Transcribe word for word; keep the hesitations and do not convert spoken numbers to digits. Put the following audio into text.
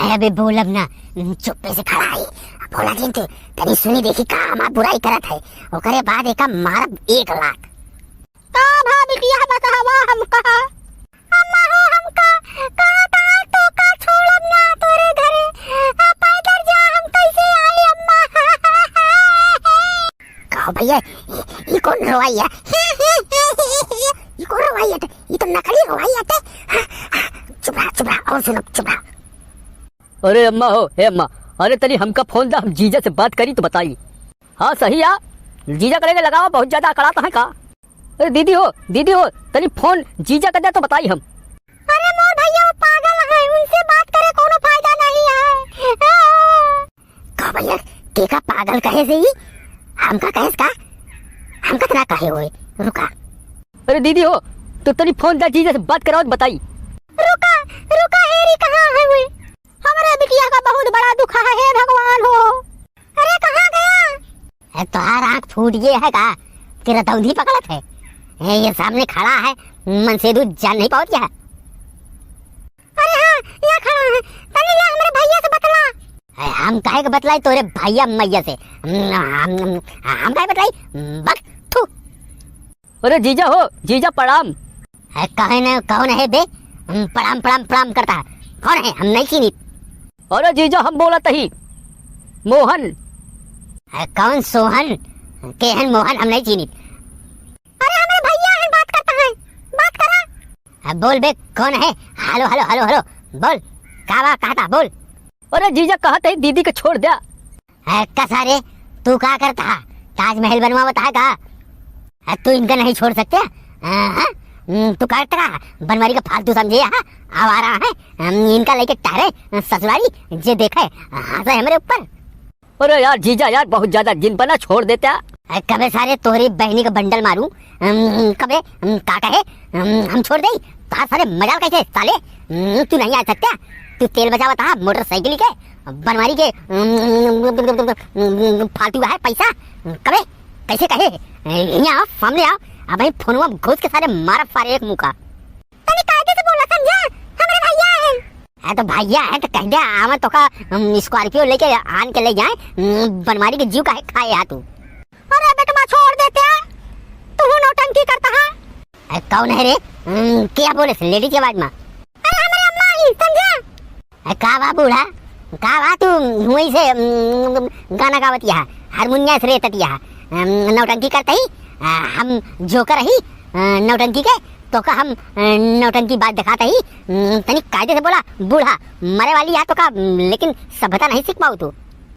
अबे बोलब ना, चुप्पे से खड़ा है। बोला जिन तू, तनी सुनी देखी का हमार बुराई करत है, ओकरे बाद एका मारब एक लात। का भा बिटिया बतावा हमका? अम्मा हो हमका, कहा था तो का छोड़ब ना तोरे घरे, आ, पैदल जा हम कैसे आई अम्मा? कहो भैया, ई, ई कौन रोवाई है? ई कौन रोवाई है? ई तो नकली रोवाई है। चुप रहा, चुप रहा, और सुनो, चुप रहा। अरे अम्मा हो, हे अम्मा, अरे तनी हमका फोन दा, हम जीजा से बात करी तो बताई। हाँ सही आ, जीजा के लगे लगावा, बहुत ज्यादा अकड़ात है का? अरे दीदी हो, दीदी हो, तनी फोन जीजा के दे तो बताई हम। अरे मोर भैया वो पागल है, उनसे बात करे कोनो फायदा नहीं है। का भैया, के का पागल कहे से ही? हमका कहेस का? हम कितना कहे होए? रुका। अरे दीदी हो, तो तनी फोन दा जीजा से बात कराओ तो बताई। रुका, रुका, हेरी कहाँ है वे? हमरे बिटिया का बहुत बड़ा दुख है, हे भगवान हो। अरे कहाँ गया? ए, तोहार आँख फूट गए है का? कि रतौंधी पकड़त है? ए, ये सामने खड़ा है, मनसेधू जान नहीं पावत क्या? अरे हाँ, यहाँ खड़ा है। तनी ला हमरे भैया से बतला। ए, हम काहे के बतलाई तोरे भैया मैया से? हम, हम, हम काहे बतलाई? बक, थू। अरे जीजा हो, जीजा प्रणाम। ए, कहे न, कौन है बे? हम प्रणाम, प्रणाम, प्रणाम करता है। कौन है? हम नहीं चीनी। अरे जीजा, हम बोलत ही मोहन। ए, कौन सोहन? के हन मोहन? हम नहीं चीनी। अरे हमरे भैया हैं, बात करता है, बात करा। ए, बोल बे, कौन है? हेलो, हेलो, हेलो, हेलो, बोल, का बा, कहता, बोल। अरे जीजा, कहत है दीदी के छोड़ द्या। ए, कसा रे, तू का करता है? ताजमहल बनवावत है का? ए, तू इनका नहीं छोड़ सकते? हाँ, हाँ? हम्म, तू का करता है? बनवारी का फालतू समझे है? आवारा है? हम इनका लेके टहरे ससुरारी, जे देखे, हंसे हमरे ऊपर। अरे यार जीजा यार, बहुत ज्यादा जिन बना, छोड़ देता। ए, कबे सारे तोहरी बहनी का बंडल मारू। हम्म, कबे, हम्म, का कहे? हम्म, हम छोड़ देई? तोहार सारे मजाल कैसे साले? हम्म, तू नहीं आ सकता? तू तेल बचावत हा मोटरसाइकिल के, बनवारी के, हम्म, फालतू है पैसा। कबे, कैसे कहे? यहाँ आओ, सामने आओ। अब फोनवा में घुस के सारे मारब सारे एक मुका। तनी कायदे से बोला, समझा? हमरे भैया हैं। हाँ, तो भैया हैं तो कह दे, आवे तो का, हम Scorpio लेके आन के ले जाए, हम्म, बनवारी के जीव काहे खाए हा तू? अरे बेटवा, छोड़ देते हैं, तू नौटंकी करता है। ए, कौन है रे? हम्म, क्या बोले से लेडीज के आवाज में? अरे हमरे अम्मा ही, समझा? ए, का बा बूढ़ा? का बा तू हुई से, हम्म, गाना गावत यहाँ, हारमोनिया से रेतत यहाँ, हम्म, नौटंकी करते ही, आ, हम जोकर ही, आ, नौटंकी के, तो का हम, आ, नौटंकी बात दिखाते ही, हम्म, तनी कायदे से बोला, बूढ़ा, मरे वाली है तो का, हम्म, लेकिन सभ्यता नहीं सीख पाऊ तू।